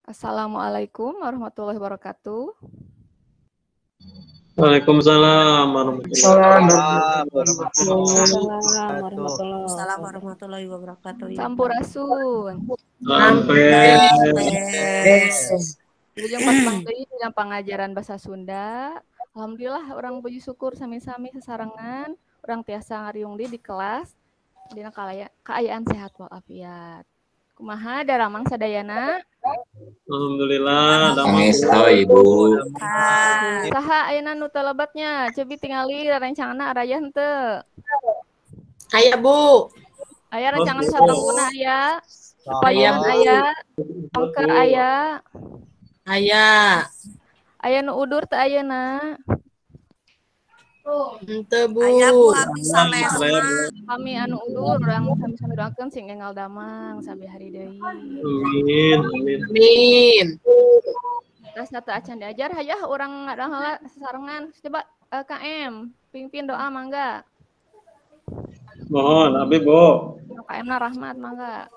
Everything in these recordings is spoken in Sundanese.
Assalamualaikum warahmatullahi wabarakatuh. Waalaikumsalam warahmatullahi warahmatullahi wabarakatuh. Sampurasun. Sampes. Wilujeng patepang deui dina pangajaran bahasa Sunda. Alhamdulillah urang puji syukur sami-sami sasarengan urang tiasa ngariung di kelas dina kaayaan sehat walafiat. Kumaha daramang sadayana? Alhamdulillah, damang. Pangestu Ibu. Saha ayeuna nu teu lebatnya? Cobi tingali rencangna araya henteu. Aya, Bu. Aya rencangan satengkuna aya. Payun aya, pengker aya. Aya. Aya nu udur teu ayeuna? Henteu, Bu. Aya, Bu, abdi sanes mah. Kami anu udur urang sami-sami doakeun sing enggal damang sabi hari deui. Amin, amin. Amin. Tos teu acan diajar hayah urang ngadang sasarengan. Coba KM pimpin doa mangga. Mohon abi, Bu. KM na rahmat mangga.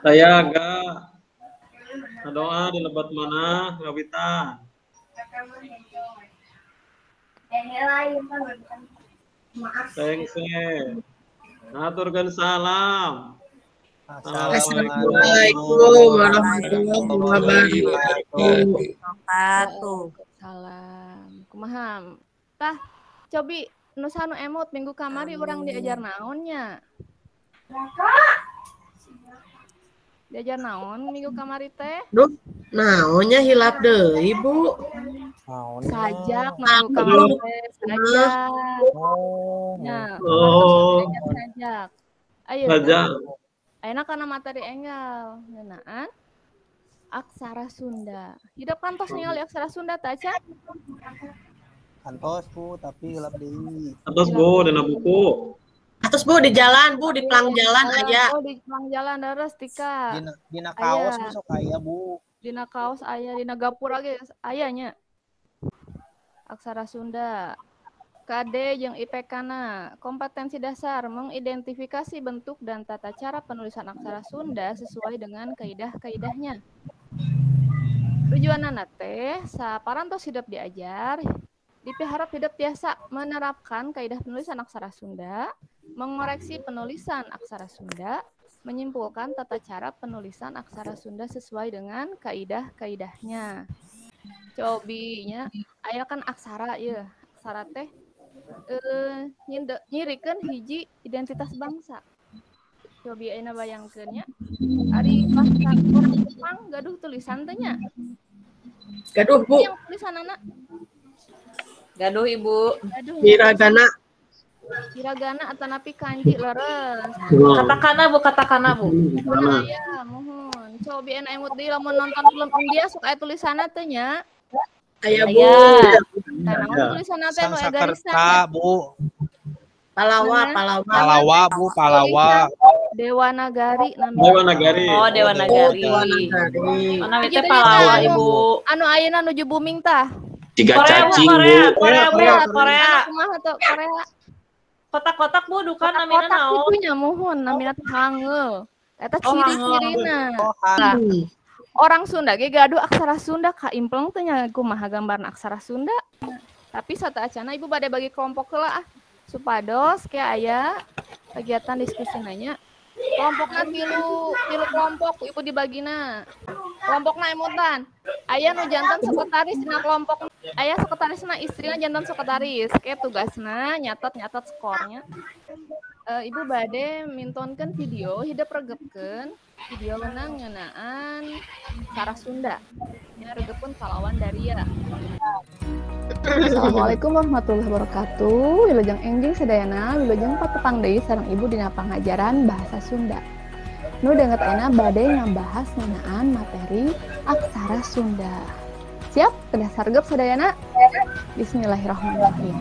Saya agak doa di lebat mana ngawitan. Tengse. Ngaturkeun salam. Assalamualaikum warahmatullahi wabarakatuh. Salam. Kumaha? Tah, cobi nu sanu emut minggu kamari urang diajar naon nya? Diajar naon minggu kamari teh? Duh, naonnya hilap deui, Bu. Sajak minggu kamari teh, sajak. Nya, sajak. Ayo. Sajak. Ayeuna kana materi enggal ngeunaan aksara Sunda. Hidup kantos ningali aksara Sunda teh acan? Kantos, Bu, tapi hilap deui. Kantos, Bu, dina buku. Atos, Bu, di jalan, Bu, di pelang jalan aya. Oh, di pelang jalan daras tika. Dina kaos besok aya, Bu. Dina kaos aya, dina gapura ge aya nya. Aksara Sunda. KD jeung IPK-na, kompetensi dasar mengidentifikasi bentuk dan tata cara penulisan aksara Sunda sesuai dengan kaidah-kaidahnya. Tujuanna teh saparantos hidup diajar, dipiharap hidup tiasa menerapkan kaidah penulisan aksara Sunda, mengoreksi penulisan aksara Sunda, menyimpulkan tata cara penulisan aksara Sunda sesuai dengan kaidah-kaidahnya. Cobinya, aya kan aksara ya, aksara teh nyirikeun hiji identitas bangsa. Cobi ayeuna bayangkeun nya, ari bahasa urang Jepang gaduh tulisan teh nya? Gaduh, Bu. Yang tulisanana? Gaduh, Ibu. Gaduh. Hiragana. Hiragana atanapi kanji leres. Katakana, Bu, katakana, Bu. Nah, ya, mohon. Cobi ayeuna emut deui lamun nonton film India sok aya tulisanna teh nya. Aya, Bu. Nah, naon tulisanna teh nu aya garisan? Bu. Palawa, palawa. Palawa, Bu, palawa. Dewa Nagari namanya. Dewa Nagari. Oh, Dewa Nagari. Dewa Nagari. Mana teh palawa, Ibu. Anu ayeuna nuju booming tah. Tiga cacing, Korea, Bu. Korea, Korea, Korea. Kumaha tuh Korea? Kotak-kotak, Bu, duka namina naon? Kotak kitu nya muhun, namina teh hangeul. Eta ciri-cirina. Orang Sunda ge gaduh aksara Sunda kaimpleng teh nya kumaha gambarna aksara Sunda. Tapi sateuacanna Ibu bade bagi kelompok heula ah. Supados ke aya kegiatan diskusi nanya. Kelompokna tilu kelompok Ibu dibagina. Kelompokna emutan. Aya nu jantan sekretaris dina kelompok. Aya sekretarisna istrina jantan sekretaris. Ke tugasna nyatet-nyatet skornya. Ibu bade mintonkeun video hidup regepkeun video ngeunaan aksara Sunda. Nya regepkeun kalawan daria. Assalamualaikum warahmatullahi wabarakatuh. Wilujeng enjing sadayana, wilujeng patepang deui sareng Ibu dina pangajaran bahasa Sunda. Nu danget ayeuna bade ngabahas ngeunaan materi aksara Sunda. Siap? Kedah sargep sadayana? Bismillahirrahmanirrahim.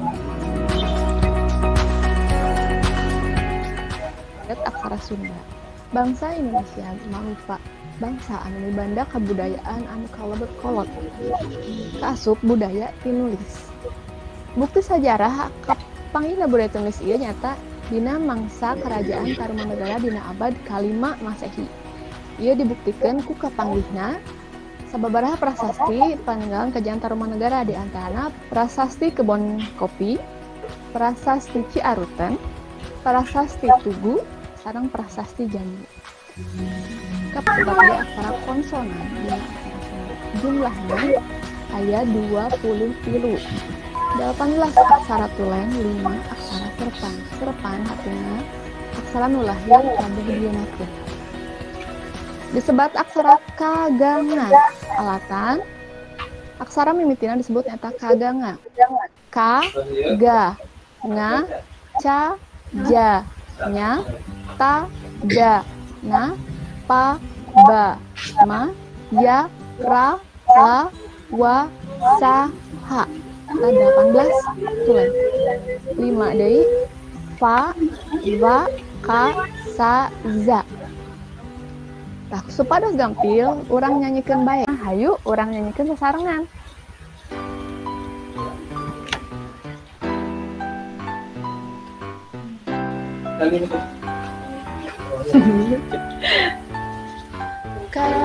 Aksara Sunda. Bangsa Indonesia mangrupa bangsa anu mibanda kabudayaan anu kalebet kolot. Kaasup budaya tinulis. Bukti sajarah kapanggihna budaya tinulis ieu nyata dina mangsa Kerajaan Tarumanegara dina abad kalima Masehi. Ieu dibuktikan ku kapanggihna Sababaraha prasasti paninggalan Kerajaan Tarumanegara di antara prasasti Kebon Kopi, prasasti Ciaruten, prasasti Tugu, sareng prasasti Jambu. Sebagai aksara konsonan dina aksara Sunda. Jumlahnya aya 23. 18 aksara tulen, 5 aksara serpan. Serpan artinya aksara nu lahir kabeh dienakeun. Disebat aksara kaganga. Alatan aksara mimitina disebut nyata kaganga. K, ga, nga, ca, ja, nya, ta, da, na, pa, ba, ma, ya, ra, la, wa, sa, ha. Nah, 18 tulen. 5 deui fa, va, ka, sa, za. Tah supados gampil urang nyanyikeun bae. Hayu urang nyanyikeun sasarengan.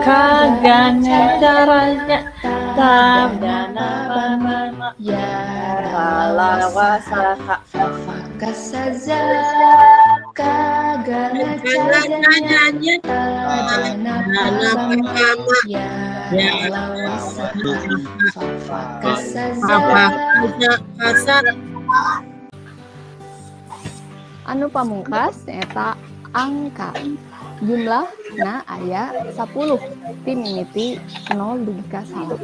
Kaganya caranya tabdana bama ya lalawasaha kasaza kagana caranya tabdana bama ya lalawasaha kasaza. Anu pamungkas eta angka. Jumlahna aya 10 ti mimiti 0 dugi ka 1.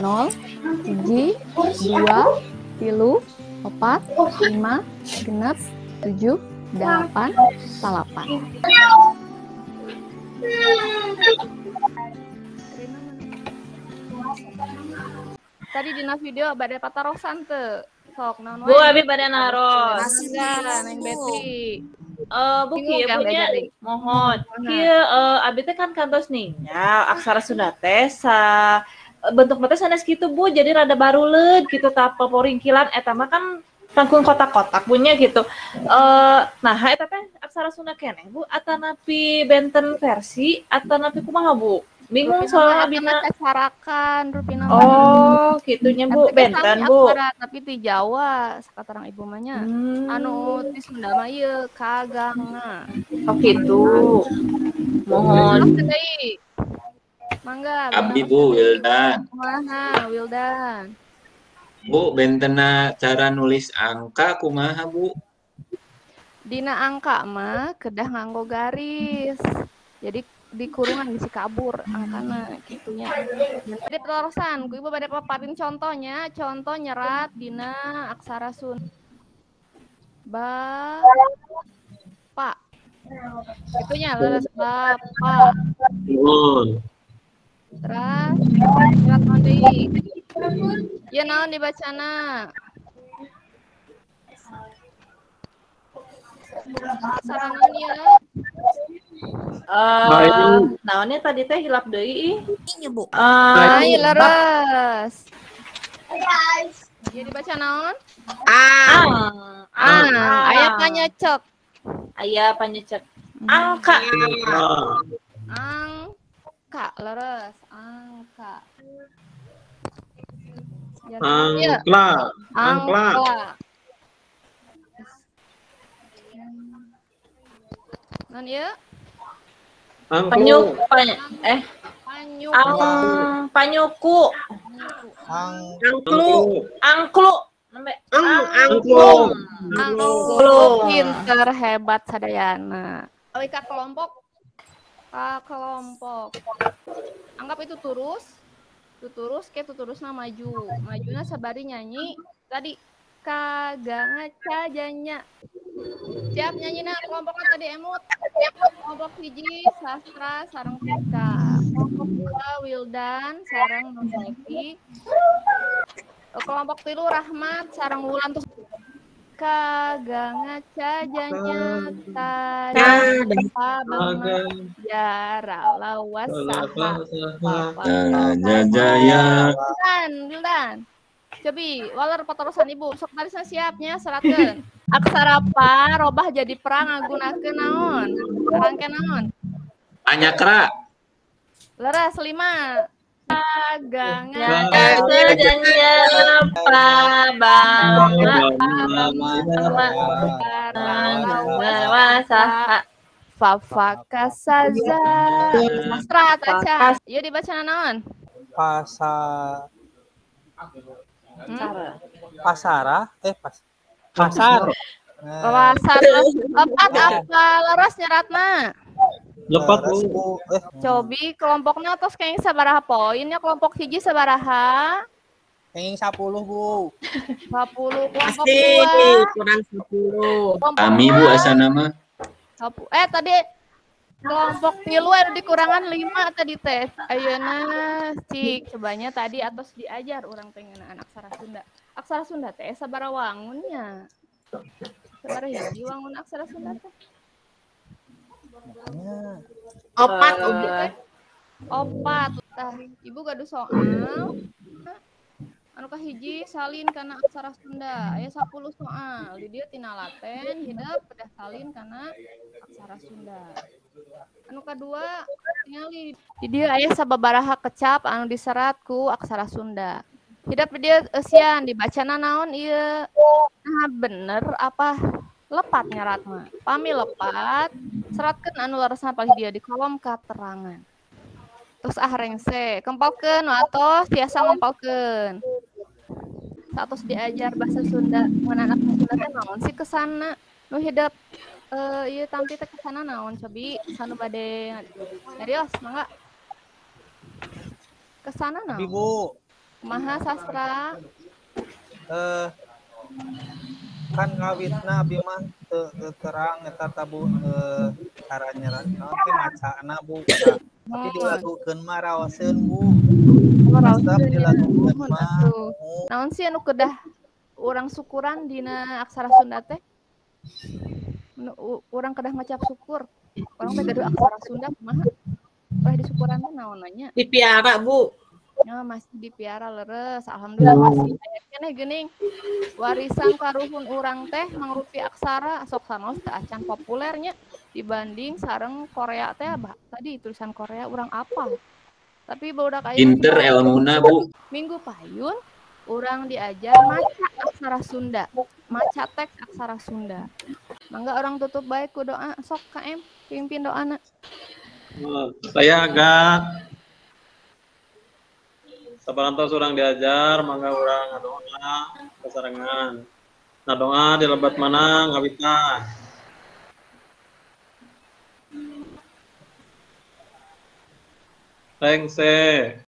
0, 1, 2, 3, 4, 5, 6, 7, 8, 9. Tadi dina video bade patarosan teu? Sok naon wae. Bu, abi bade naros. Neng Betty. Bu kieu punya mohon. Kieu abi teh kan kantos ninggal aksara Sunda teh sa bentuk teh sanes kitu Bu, jadi rada baruleud kitu tah poringkilan eta mah kan tangkung kotak-kotak punya gitu. Nah eta teh aksara Sunda keneh Bu atanapi benten versi atanapi kumaha Bu? Bingung soalnya abina carakan rupina. Oh, kitunya Bu, benten Bu. Aksara, tapi di Jawa sakatarang ibu mah nya. Anu di Sunda mah ieu kaganga. Oh gitu. Mohon. Mangga. Abdi Bu Wildan. Kumaha Wildan? Bu, bentena cara nulis angka kumaha Bu? Dina angka mah kedah nganggo garis. Jadi di kurungan bisi kabur angkana gitunya. Jadi patarosan, ku ibu bade paparin contohnya, contoh nyerat dina aksara Sunda. Ba pa. Itunya leres bapak. Nuhun. Terus nyerat naon deui? Ya naon dibacana? Aksara naon ieu? Naonnya tadi teh hilap deui ih. Bu. Ayo leres. Ieu dibaca naon? Ang. Ang. Aya panyecek. Aya panyecek. Angka. Angka leres, angka. Angkla. Angkla. Naon ieu? Panyuku. Angklu. Angklu. Angklu. Angklu. Pinter hebat sadayana. Awi ka kelompok. Ka kelompok. Anggap itu turus. Tuturus ke tuturusna maju. Majuna sabari nyanyi tadi kaganga cajanya. Siap nyanyi na kelompoknya tadi emut. Kelompok hiji Sastra sareng Tika. Kelompok 2 Wildan sareng Nurjati. Kelompok 3 Rahmat sareng Wulan. Terus kaganga cajanya tada jara lawasaha jaya. Wildan. Cobi, waler patarosan ibu, sok talisna siapnya seratkeun. Aksara pa robah jadi pra ngagunakeun naon? Rangke naon? Panyakra. Leres 5. Dagangan Fafaka saza. Sastra taca. Ieu dibaca naon? Pasar. Pasara pasar. Pasar lepat apa leres nyeratna? Lepat Bu. Cobi kelompoknya atos kenging sabaraha poinnya, kelompok hiji sabaraha? Kenging 10 Bu. 10 kelompok 2. Kurang 10. Kami Bu asana mah. Tadi kelompok 3 anu dikurangan 5 tadi teh. Ayeuna cik cobanya tadi atos diajar urang teh ngeunaan aksara Sunda. Aksara Sunda teh sabaraha wangunnya? Sabaraha hiji wangun aksara Sunda teh? Opat. Opat. Tah, ibu gaduh soal. Anu kahiji salin kana aksara Sunda. Aya 10 soal. Di dieu tina laten hidep pedah salin kana aksara Sunda. Anu kadua tingali di dieu aya sababaraha kecap anu diserat ku aksara Sunda. Hidep di dieu eusian dibacana naon ieu? Nah, bener apa lepat nyerat mah. Pami lepat, seratkeun anu leresna palih dieu di kolom katerangan. Terus ah rengse, kempalkeun atos tiasa ngempalkeun. Satos diajar bahasa Sunda, ngeunaan aksara Sunda teh naon sih kesana nu hidep ieu tampi teh kesana naon cobi sanu bade nyarios mangga. Kesana naon? Ibu. Kumaha sastra? Kan ngawitna abi mah teu terang eta tabu cara nyerat naon teh macana Bu. Tapi dilakukeun mah raoseun Bu. Raoseun dilakukeun mah. Naon sih anu kedah urang syukuran dina aksara Sunda teh? Urang kedah ngecap syukur. Urang teh gaduh aksara Sunda kumaha? Ulah disyukuran teh naon nanya? Dipiara, Bu. Ya, masih dipiara leres. Alhamdulillah masih aya keneh geuning. Warisan karuhun urang teh mangrupi aksara sok sanaos teu acan populernya dibanding sareng Korea teh bah, tadi tulisan Korea urang apa. Tapi barudak aya pinter elmuna Bu. Minggu payun urang diajar maca aksara Sunda, maca teks aksara Sunda. Mangga orang tutup baik ku doa sok KM pimpin doana. Saya agak saparantos urang diajar, mangga urang ngadoa sasarengan. Nah doa di lebat mana ngawitan. Rengse.